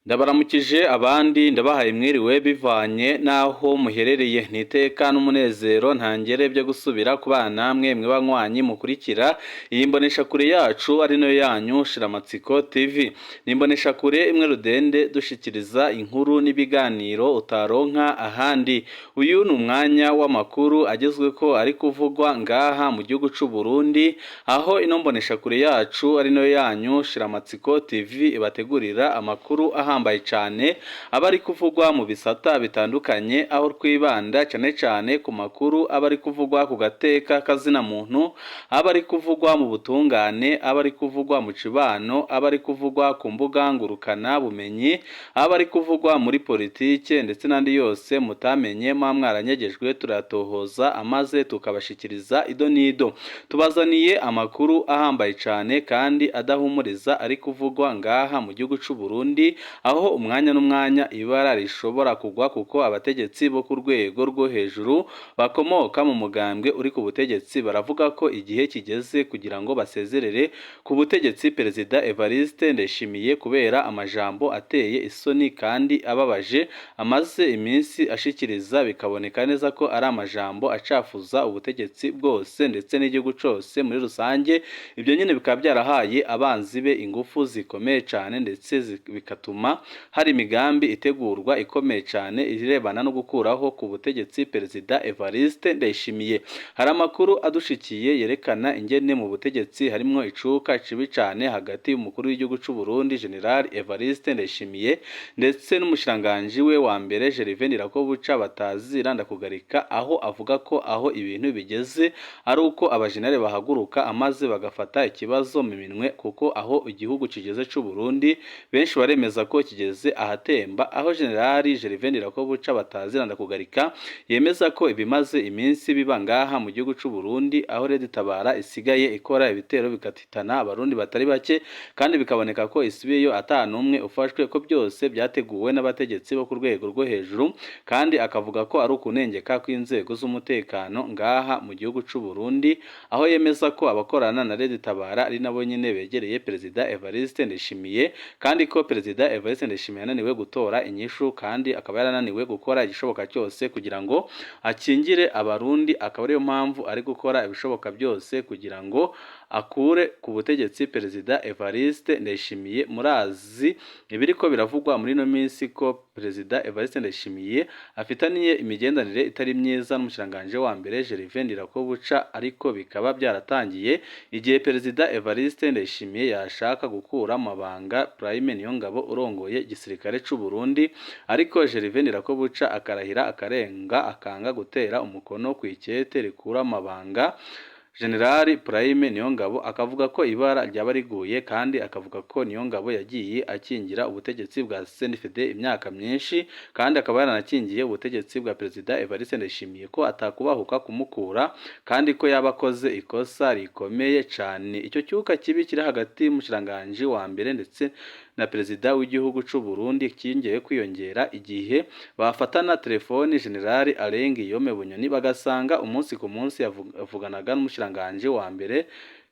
Ndabaramukije abandi ndabahaye mwiriwe bivanye n'aho muherereye. Ni iteka n'umunezero ntangere byo gusubira kubana namwe mwe banywanyi mukurikira iyi mboneshakure yacu ari nayo yanyu Shiramatsiko TV. Ni imboneshakure imwe rudende dushikiriza inkuru n'ibiganiro utaronka ahandi. Uyu ni umwanya w'amakuru agezweko ari kuvugwa ngaha mu gihugu c'u Burundi, aho ino mboneshakure yacu ari nayo yanyu Shiramatsiko TV ibategurira amakuru ahambaye cyane aba ari kuvugwa mu bisata bitandukanye, aho twibanda cyane cyane ku makuru aba ari kuvugwa ku gateka kazina muntu, aba ari kuvugwa mu butungane, aba ari kuvugwa mu cibano, aba ari kuvugwa ku mbuga ngurukana bumenyi, aba ari kuvugwa muri politike ndetse n'andi yose mutamenye muba mwaranyegejwe, turayatohoza amaze tukabashikiriza ido n'ido. Tubazaniye amakuru ahambaye cyane kandi adahumuriza ari kuvugwa ngaha mu gihugu c'u Burundi, aho umwanya n'umwanya ibara rishobora kugwa, kuko abategetsi bo ku rwego rwo hejuru bakomoka mu mugambwe uri ku butegetsi baravuga ko igihe kigeze kugira ngo basezerere ku butegetsi Perezida Evariste Ndayishimiye kubera amajambo ateye isoni kandi ababaje amaze iminsi ashikiriza, bikaboneka neza ko ari amajambo acafuza ubutegetsi bwose ndetse n'igihugu cose muri rusange. Ibyo nyine bikaba byarahaye abanzi be ingufu zikomeye cyane, ndetse bigatuma hari imigambi itegurwa ikomeye cyane irebana no gukuraho ku butegetsi Perezida Evariste Ndayishimiye. Hari amakuru adushikiye yerekana ingene mu butegetsi harimwo icuka cibi cane hagati y'umukuru w'igihugu c'u Burundi General Evariste Ndayishimiye ndetse n'umushikiranganji we wa mbere Gervais Ndirakobuca batazira ndakugarika, aho avuga ko aho ibintu bigeze ari uko abajenere bahaguruka amaze bagafata ikibazo mu minwe, kuko aho igihugu kigeze c'u Burundi benshi baremeza ko kigeze ahatemba, aho General Gervais Ndirakobuca batazira ndakugarika yemeza ko ibimaze iminsi biba ngaha mu gihugu c'u Burundi, aho Red Tabara isigaye ikora ibitero bigatitana abarundi batari bake, kandi bikaboneka ko isubiyeyo ata n'umwe ufashwe, ko byose byateguwe n'abategetsi bo ku rwego rwo hejuru, kandi akavuga ko ari ukunengeka kw'inzego z'umutekano ngaha mu gihugu c'u Burundi, aho yemeza ko abakorana na Red Tabara ari nabo nyene begereye Perezida Evariste Ndayishimiye, kandi ko Perezida Evariste Ndayishimiye yananiwe gutora inyishu, kandi akaba yarananiwe gukora igishoboka cyose kugira ngo akingire abarundi, akaba ariyo mpamvu ari gukora ibishoboka byose kugira ngo akure ku butegetsi Perezida Evariste Ndayishimiye. Murazi ibiriko biravugwa muri ino minsi ko Perezida Evariste Ndayishimiye afitaniye imigenderanire itari myiza n'umushikiranganji wa mbere Gervais Ndirakobuca, ariko bikaba byaratangiye igihe Perezida Evariste Ndayishimiye yashaka gukura mu mabanga Prime Niyongabo urongoye igisirikare c'u Burundi, ariko Gervais Ndirakobuca akarahira akarenga akanga gutera umukono ku ikete rikura amabanga General Prime Niyongabo, akavuga ko ibara ryaba riguye, kandi akavuga ko Niyongabo yagiye akingira ubutegetsi bwa CNDD imyaka myinshi, kandi akaba yaranakingiye ubutegetsi bwa Perezida Evariste Ndayishimiye, ko atakubahuka kumukura kandi ko yaba akoze ikosa rikomeye cane. Icyo cyuka kibi kiri hagati y'umushikiranganji wa mbere ndetse na Perezida w'igihugu c'u Burundi cyongeye kwiyongera igihe bafatana telefoni General Alain Guillaume Bunyoni, bagasanga umunsi ku munsi yavuganaga n'umushikiranganji wa mbere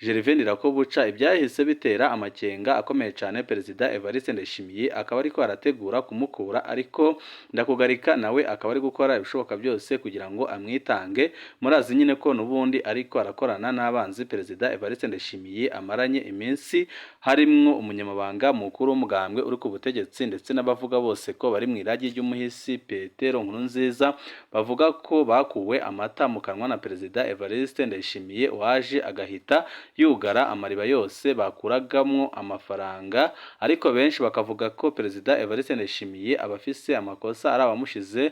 Gervais Ndirakobuca, ibyahise bitera amakenga akomeye cyane Perezida Evariste Ndayishimiye, akaba ariko arategura kumukura, ariko Ndakugarika nawe akaba ari gukora ibishoboka byose kugira ngo amwitange. Murazi nyine ko n'ubundi ariko arakorana n'abanzi Perezida Evariste Ndayishimiye amaranye iminsi, harimwo umunyamabanga mukuru w'umugambwe uri ku butegetsi ndetse n'abavuga bose ko bari mu iragi ry'umuhisi Petero Nkurunziza, bavuga ko bakuwe amata mu kanwa na Perezida Evariste Ndayishimiye waje agahita yugara amariba yose bakuragamwo amafaranga. Ariko benshi bakavuga ko Perezida Evariste Ndayishimiye abafise amakosa ari abamushize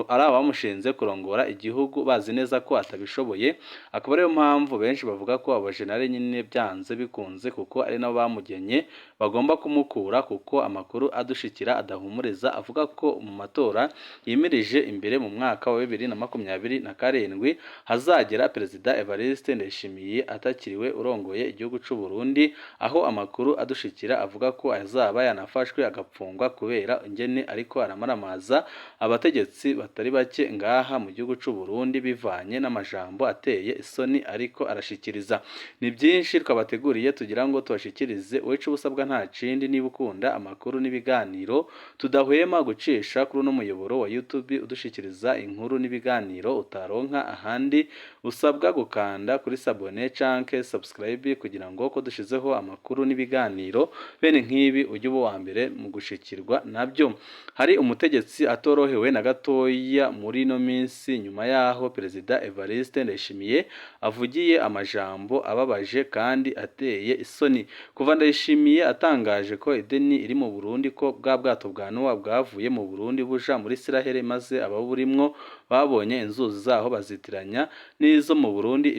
ari abamushinze kurongora igihugu bazi neza ko atabishoboye, akaba ariyo mpamvu benshi bavuga ko abajenali nyine byanze bikunze, kuko ari nabo bamugenye, bagomba kumukura, kuko amakuru adushikira adahumuriza avuga ko mu matora yimirije imbere mu mwaka wa 2027 hazagera Perezida Evariste Ndayishimiye atakiriwe. urongoye igihugu c'u Burundi, aho amakuru adushikira avuga ko azaba yanafashwe agapfungwa kubera ingene ariko aramaramaza abategetsi batari bake ngaha mu gihugu c'u Burundi bivanye n'amajambo ateye isoni ariko arashikiriza. Ni byinshi twabateguriye tugira ngo tubashikirize, wecu ubusabwa nta kindi niba ukunda amakuru n'ibiganiro tudahwema gucisha kuri uno muyoboro wa YouTube udushikiriza inkuru n'ibiganiro utaronka ahandi, usabwa gukanda kuri s'abonner canke subscribe kugira ngo ko dushizeho amakuru n'ibiganiro bene nk'ibi ujye uba uwa mbere mu gushikirwa nabyo. Hari umutegetsi atorohewe na gatoya muri ino minsi nyuma yaho Perezida Evariste Ndayishimiye avugiye amajambo ababaje kandi ateye isoni. Kuva Ndayishimiye atangaje ko ideni iri mu Burundi, ko bwa bwato bwa Nowa bwavuye mu Burundi buja muri Isiraheli, maze ababurimwo babonye inzuzi zaho bazitiranya n'izo mu Burundi,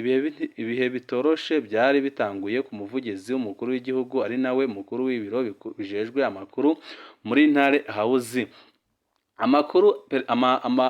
ibihe bitoroshe byari bitanguye ku muvugizi w'umukuru w'igihugu ari nawe mukuru w'ibiro bijejwe amakuru muri Ntare House. Amakuru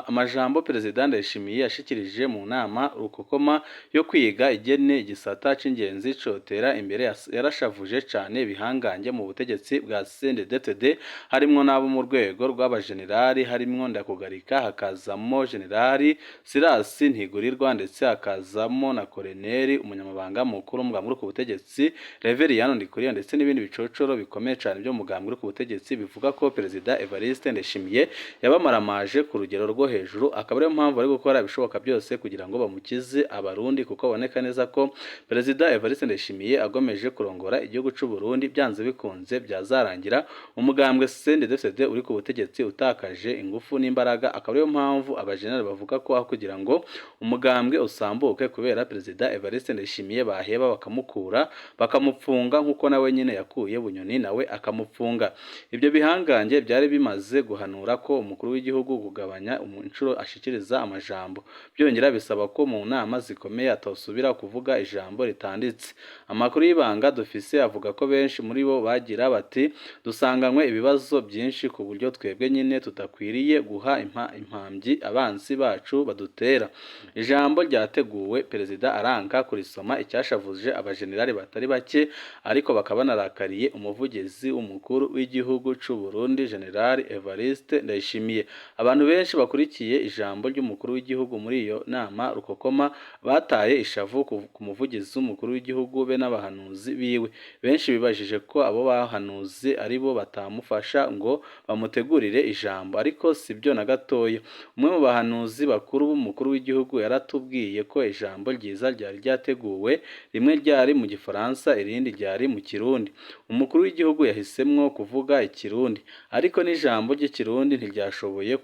amajambo Perezida Ndayishimiye yashikirije mu nama rukokoma yo kwiga igene igisata c'ingenzi cotera imbere yarashavuje cane ibihangange mu butegetsi bwa CNDD-FDD, harimwo n'abo mu rwego rw'abajenerali, harimwo Ndakugarika, hakazamo Generali Silas Ntigurirwa, ndetse hakazamo na Koloneli umunyamabanga mukuru w'umugambwe uri ku butegetsi Reveriyano Ndikuriyo, ndetse n'ibindi bicocoro bikomeye cane byo mu mugambwe uri ku butegetsi, bivuga ko Perezida Evariste Ndayishimiye yabamaramaje ku rugero rwo hejuru, akaba ariyo mpamvu bari gukora ibishoboka byose kugira ngo bamukize Abarundi, kuko baboneka neza ko Perezida Evariste Ndayishimiye agomeje kurongora igihugu c'u Burundi, byanze bikunze byazarangira umugambwe CNDD-FDD uri ku butegetsi utakaje ingufu n'imbaraga. Akaba ariyo mpamvu abajenerali bavuga ko aho kugira ngo umugambwe usambuke kubera Perezida Evariste Ndayishimiye, baheba bakamukura bakamupfunga nk'uko nawe nyine yakuye Bunyoni nawe akamupfunga. Ibyo bihangange byari bimaze guhanura ko umukuru w'igihugu kugabanya inshuro ashikiriza amajambo, byongera bisaba ko mu nama zikomeye atosubira kuvuga ijambo ritanditse. Amakuru y'ibanga dufise avuga ko benshi muri bo bagira bati: "Dusanganywe ibibazo byinshi ku buryo twebwe nyine tutakwiriye guha impambyi abansi bacu badutera." Ijambo ryateguwe Perezida aranka kurisoma, icyashavuje abajenerali batari bake, ariko bakaba banarakariye umuvugizi w'umukuru w'igihugu c'u Burundi General Evariste Ndayishimiye. Abantu benshi bakurikiye ijambo ry'umukuru w'igihugu muri iyo nama rukokoma bataye ishavu ku muvugizi w'umukuru w'igihugu be n'abahanuzi biwe. Benshi bibajije ko abo bahanuzi aribo batamufasha ngo bamutegurire ijambo, ariko sibyo na gatoya. Umwe mu bahanuzi bakuru b'umukuru w'igihugu yaratubwiye ko ijambo ryiza ryari ryateguwe, rimwe ryari mu Gifaransa irindi ryari mu Kirundi. Umukuru w'igihugu yahisemwo kuvuga Ikirundi, ariko n'ijambo ry'Ikirundi ntiryashoboye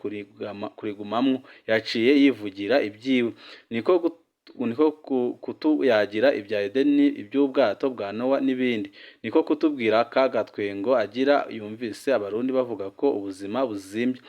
kurigumamwo, yaciye yivugira ibyiwe. Niko kutuyagira ibya Edeni, iby'ubwato bwa Nowa n'ibindi. Niko kutubwira ka gatwengo agira yumvise Abarundi bavuga ko ubuzima buzimbye.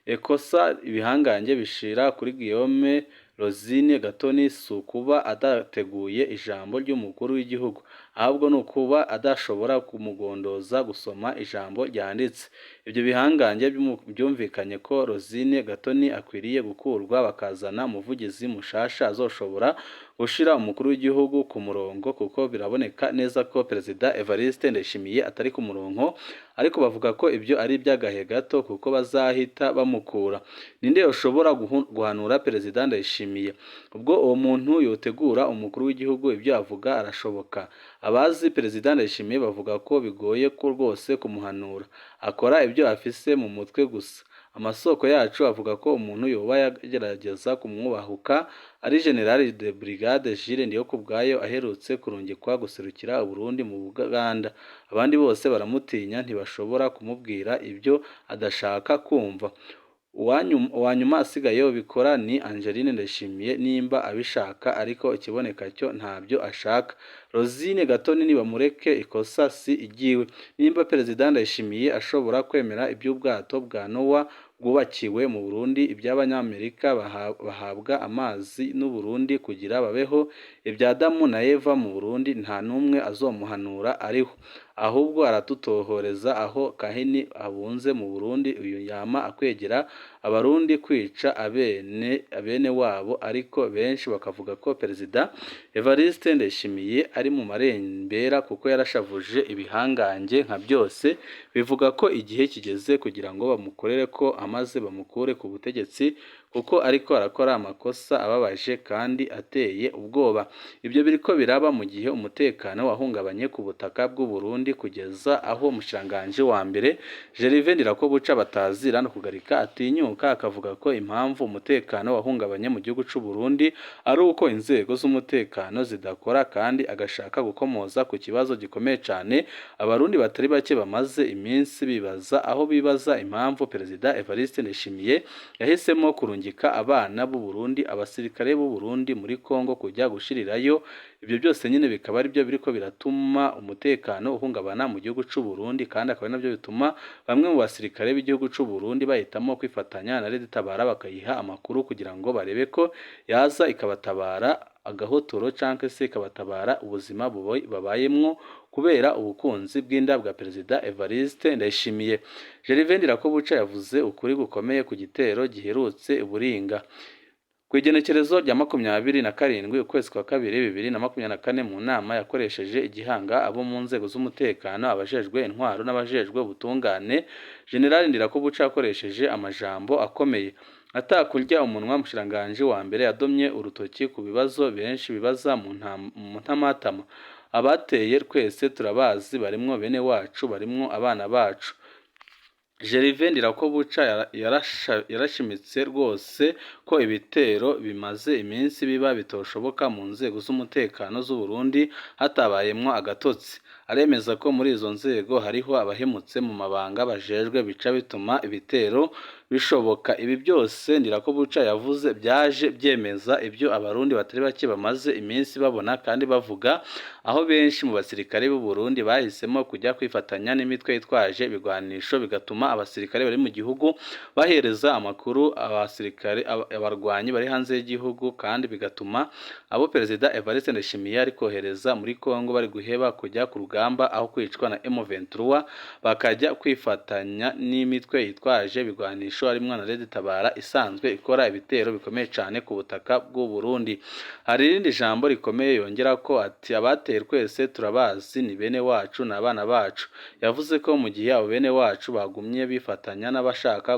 Ekosa ibihangange bishira kuri Guillaume Rosine Gatoni si ukuba adateguye ijambo ry'umukuru w'igihugu, ahubwo ni ukuba adashobora kumugondoza gusoma ijambo ryanditse. Ibyo bihangange byumvikanye ko Rosine Gatoni akwiriye gukurwa bakazana umuvugizi mushasha azoshobora gushira umukuru w'igihugu ku murongo, kuko biraboneka neza ko Perezida Evariste Ndayishimiye atari ku murongo, ariko bavuga ko ibyo ari iby'agahe gato kuko bazahita bamukura. Ninde yoshobora guhanura Perezida Ndayishimiye? Ubwo uwo muntu yotegura umukuru w'igihugu ibyo avuga arashoboka. Abazi Perezida Ndayishimiye bavuga ko bigoye ko rwose kumuhanura, akora ibyo afise mu mutwe gusa. Amasoko yacu avuga ko umuntu yoba yagerageza kumwubahuka ari General de Brigade Jules Ndihokubwayo aherutse kurungikwa guserukira Uburundi mu Buganda. Abandi bose baramutinya, ntibashobora kumubwira ibyo adashaka kumva. Uwanyuma asigaye ubikora ni Angeline Ndayishimiye nimba abishaka, ariko ikiboneka cyo ntabyo ashaka. Rosine Gatoni nibamureke, ikosa si iryiwe. Nimba Perezida Ndayishimiye ashobora kwemera iby'ubwato bwa Nowa bwubakiwe mu Burundi, iby'Abanyamerika bahabwa amazi n'u Burundi kugira babeho, ibya Adamu na Eva mu Burundi nta n'umwe azomuhanura ariho, ahubwo aradutohoreza aho Kahini abunze mu Burundi. Uyu yama akwegera Abarundi kwica abene wabo, ariko benshi bakavuga ko Perezida Evariste Ndayishimiye ari mu marembera kuko yarashavuje ibihangange nka byose, bivuga ko igihe kigeze kugira ngo bamukorere ko amaze bamukure ku butegetsi kuko ariko arakora amakosa ababaje kandi ateye ubwoba. Ibyo biriko biraba mu gihe umutekano wahungabanye ku butaka bw'u Burundi kugeza aho umushikiranganji wa mbere Gervais Ndirakobuca batazira no kugarika atinyuka akavuga ko impamvu umutekano wahungabanye mu gihugu c'u Burundi ari uko inzego z'umutekano zidakora, kandi agashaka gukomoza ku kibazo gikomeye cane Abarundi batari bake bamaze iminsi bibaza, aho bibaza impamvu Perezida Evariste Ndayishimiye yahisemo kurungika abana b'u Burundi, abasirikare b'u Burundi muri Kongo kujya gushirirayo. Ibyo byose nyine bikaba ari byo biriko biratuma umutekano uhungabana mu gihugu c'u Burundi, kandi akaba ari nabyo bituma bamwe mu basirikare b'igihugu c'u Burundi bahitamo kwifatanya na Red Tabara bakayiha amakuru kugira ngo barebe ko yaza ikabatabara agahotoro canke se ikabatabara ubuzima babayemwo kubera ubukunzi bw'inda bwa Perezida Evariste Ndayishimiye. Gervais Ndirakobuca yavuze ukuri gukomeye ku gitero giherutse i Buringa. Ku igenekerezo rya 27 ukwezi kwa kabiri 2024, mu nama yakoresheje igihanga abo mu nzego z'umutekano, abajejwe intwaro n'abajejwe ubutungane, General Ndirakobuca yakoresheje amajambo akomeye atakurya umunwa. Umushikiranganji wa mbere yadomye urutoki ku bibazo benshi bibaza mu ntamatama: abateye twese turabazi, barimwo bene wacu, barimwo abana bacu. Gervais Ndirakobuca yarashimitse rwose ko ibitero bimaze iminsi biba bitoshoboka mu nzego z'umutekano z'u Burundi hatabayemwo agatotsi. Aremeza ko muri izo nzego hariho abahemutse mu mabanga bajejwe, bica bituma ibitero bishoboka. Ibi byose Ndirakobuca yavuze byaje byemeza ibyo Abarundi batari bake bamaze iminsi babona kandi bavuga, aho benshi mu basirikare b'u Burundi bahisemo kujya kwifatanya n'imitwe yitwaje ibigwanisho, bigatuma abasirikare bari mu gihugu bahereza amakuru abasirikare abarwanyi bari hanze y'igihugu, kandi bigatuma abo Perezida Evariste Ndayishimiye ari kohereza muri Kongo bari guheba kujya ku rugamba aho kwicwa na M23 bakajya kwifatanya n'imitwe yitwaje ibigwanisho harimwo na Red Tabara isanzwe ikora ibitero bikomeye cyane ku butaka bw'u Burundi. Hari irindi jambo rikomeye yongera ko ati: abateye twese turabazi, ni bene wacu, ni abana bacu. Yavuze ko mu gihe abo bene wacu bagumye bifatanya n'abashaka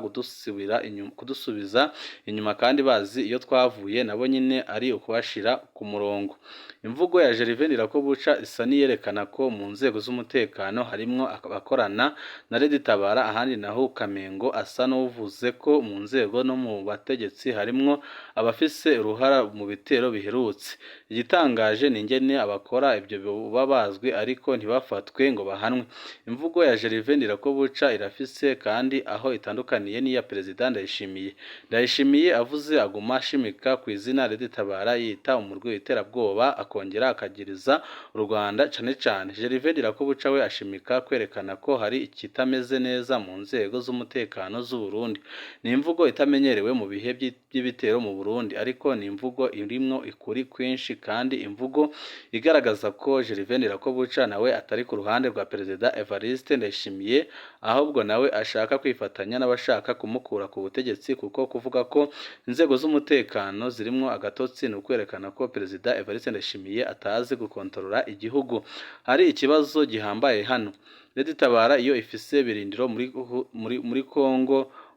kudusubiza inyuma kandi bazi iyo twavuye, nabo nyine ari ukubashira ku murongo. Imvugo ya Gervais Ndirakobuca isa n'iyerekana ko mu nzego z'umutekano harimwo abakorana na Red Tabara, ahandi naho Kamengo asa n'uvuze ko mu nzego no mu bategetsi harimwo abafise uruhara mu bitero biherutse. Igitangaje ni ingene abakora ibyo baba bazwi ariko ntibafatwe ngo bahanwe. Imvugo ya Gervais Ndirakobuca irafise kandi aho itandukaniye n'iya Perezida Ndayishimiye. Ndayishimiye avuze aguma ashimika ku izina Red Tabara, yita umurwi w'iterabwoba, akongera akagiriza u Rwanda cane cane. Gervais Ndirakobuca we ashimika kwerekana ko hari ikitameze neza mu nzego z'umutekano z'u Burundi. Ni imvugo itamenyerewe mu bihe by'ibitero mu Burundi, ariko ni imvugo irimwo ukuri kwinshi kandi imvugo igaragaza ko Gervais Ndirakobuca nawe atari ku ruhande rwa Perezida Evariste Ndayishimiye, ahubwo nawe ashaka kwifatanya n'abashaka kumukura ku butegetsi, kuko kuvuga ko inzego z'umutekano zirimwo agatotsi ni ukwerekana ko Perezida Evariste Ndayishimiye atazi gukontorora igihugu. Hari ikibazo gihambaye hano. Red Tabara iyo ifise birindiro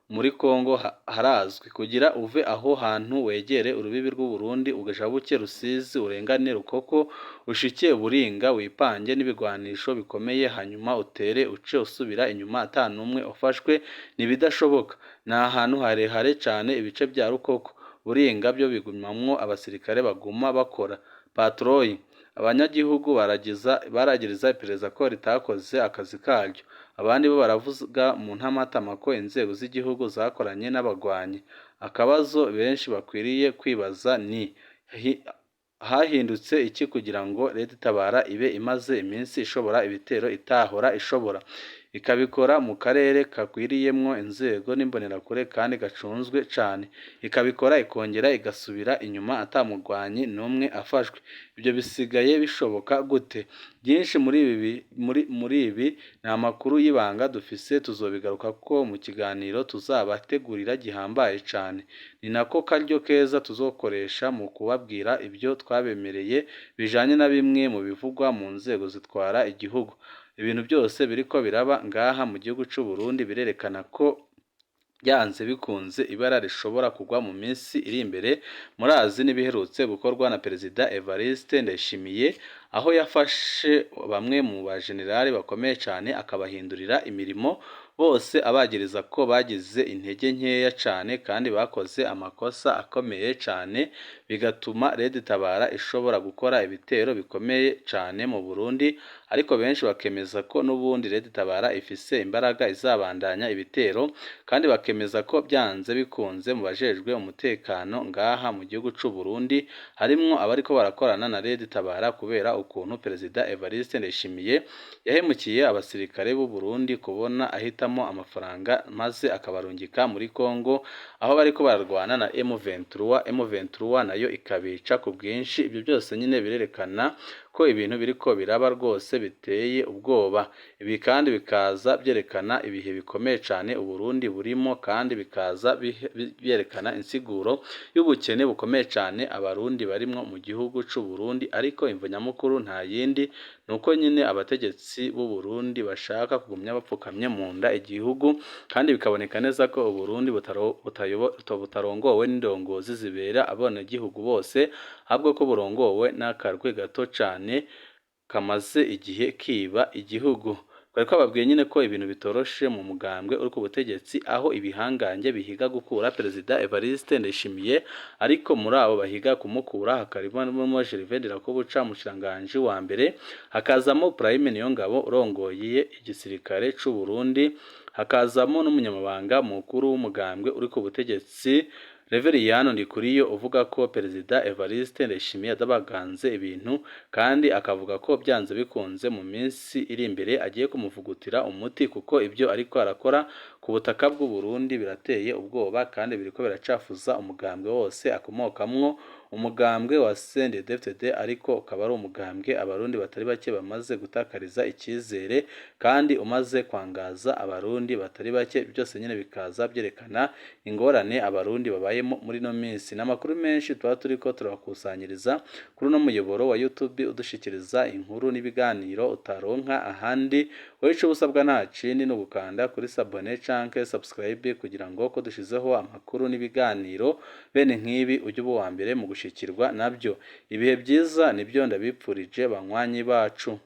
muri Kongo harazwi. Kugira uve aho hantu wegere urubibi rw'u Burundi, ugajabuke Rusizi, urengane Rukoko, ushike Buringa, wipange n'ibigwanisho bikomeye, hanyuma utere uce usubira inyuma ata n'umwe ufashwe, ntibidashoboka. Ni ahantu harehare cane. Ibice bya Rukoko, Buringa byo bigumamwo abasirikare baguma bakora patrouille. Abanyagihugu baragiriza iperereza ko ritakoze akazi karyo, abandi bo baravuga mu ntamatama ko inzego z'igihugu zakoranye n'abagwanyi. Akabazo benshi bakwiriye kwibaza ni hahindutse iki kugira ngo Red Tabara ibe imaze iminsi ishobora ibitero itahora ishobora? Ikabikora mu karere kagwiriyemwo inzego n'imbonerakure kandi gacunzwe cane. Ikabikora ikongera igasubira inyuma ata mugwanyi n'umwe afashwe. Ibyo bisigaye bishoboka gute? Byinshi muri ibi ni amakuru y'ibanga dufise, tuzobigarukako mu kiganiro tuzabategurira gihambaye cane. Ni nako karyo keza tuzokoresha mu kubabwira ibyo twabemereye bijanye na bimwe mu bivugwa mu nzego zitwara igihugu. Ibintu byose biriko biraba ngaha mu gihugu c'u Burundi birerekana ko byanze bikunze ibara rishobora kugwa mu minsi iri imbere. Murazi n'ibiherutse gukorwa na Perezida Evariste Ndayishimiye, aho yafashe bamwe mu bajenerali bakomeye cane akabahindurira imirimo bose, abagiriza ko bagize intege nkeya cane kandi bakoze amakosa akomeye cane, bigatuma Red Tabara ishobora gukora ibitero bikomeye cane mu Burundi. Ariko benshi bakemeza ko n'ubundi Red Tabara ifise imbaraga, izabandanya ibitero, kandi bakemeza ko byanze bikunze mu bajejwe umutekano ngaha mu gihugu c'u Burundi harimwo abariko barakorana na Red Tabara, kubera ukuntu Perezida Evariste Ndayishimiye yahemukiye abasirikare b'u Burundi, kubona ahitamo amafaranga maze akabarungika muri Congo aho bariko bararwana na M23, M23 nayo ikabica ku bwinshi. Ibyo byose nyine birerekana ko ibintu biriko biraba rwose biteye ubwoba. Ibi kandi bikaza byerekana ibihe bikomeye cane Uburundi burimo, kandi bikaza byerekana insiguro y'ubukene bukomeye cane Abarundi barimwo mu gihugu c'u Burundi. Ariko imvo nyamukuru nta yindi, nuko nyine abategetsi b'u Burundi bashaka kugumya bapfukamye mu nda igihugu, kandi bikaboneka neza ko Uburundi butarongowe n'indongozi zibera abenegihugu bose, ahubwo ko burongowe n'akarwi gato cane kamaze igihe kiba igihugu. Twari twababwiye nyine ko ibintu bitoroshe mu mugambwe uri ku butegetsi, aho ibihangange bihiga gukura Perezida Evariste Ndayishimiye. Ariko muri abo bahiga kumukura hakarimo Gervais Ndirakobuca, umushikiranganji wa mbere, hakazamo Prime Niyongabo urongoye igisirikare c'u Burundi, hakazamo n'umunyamabanga mukuru w'umugambwe uri ku butegetsi Reveriyano Ndikuriyo, uvuga ko Perezida Evariste Ndayishimiye adabaganze ibintu, kandi akavuga ko byanze bikunze mu minsi iri imbere agiye kumuvugutira umuti, kuko ibyo ariko arakora ku butaka bw'u Burundi birateye ubwoba kandi biriko biracafuza umugambwe wose akomokamwo, umugambwe wa CNDD-FDD, ariko ukaba ari umugambwe Abarundi batari bake bamaze gutakariza icyizere kandi umaze kwangaza Abarundi batari bake. Byose nyine bikaza byerekana ingorane Abarundi babayemo muri ino minsi. N'amakuru menshi tuba turiko turabakusanyiriza kuri uno muyoboro wa YouTube udushikiriza inkuru n'ibiganiro utaronka ahandi. Wowe ico usabwa nta kindi, ni ugukanda kuri s'abonner canke subscribe, kugira ngo ko dushizeho amakuru n'ibiganiro bene nk'ibi ujye uba uwa mbere mu gushikirwa nabyo. Ibihe byiza nibyo ndabipfurije, banywanyi bacu.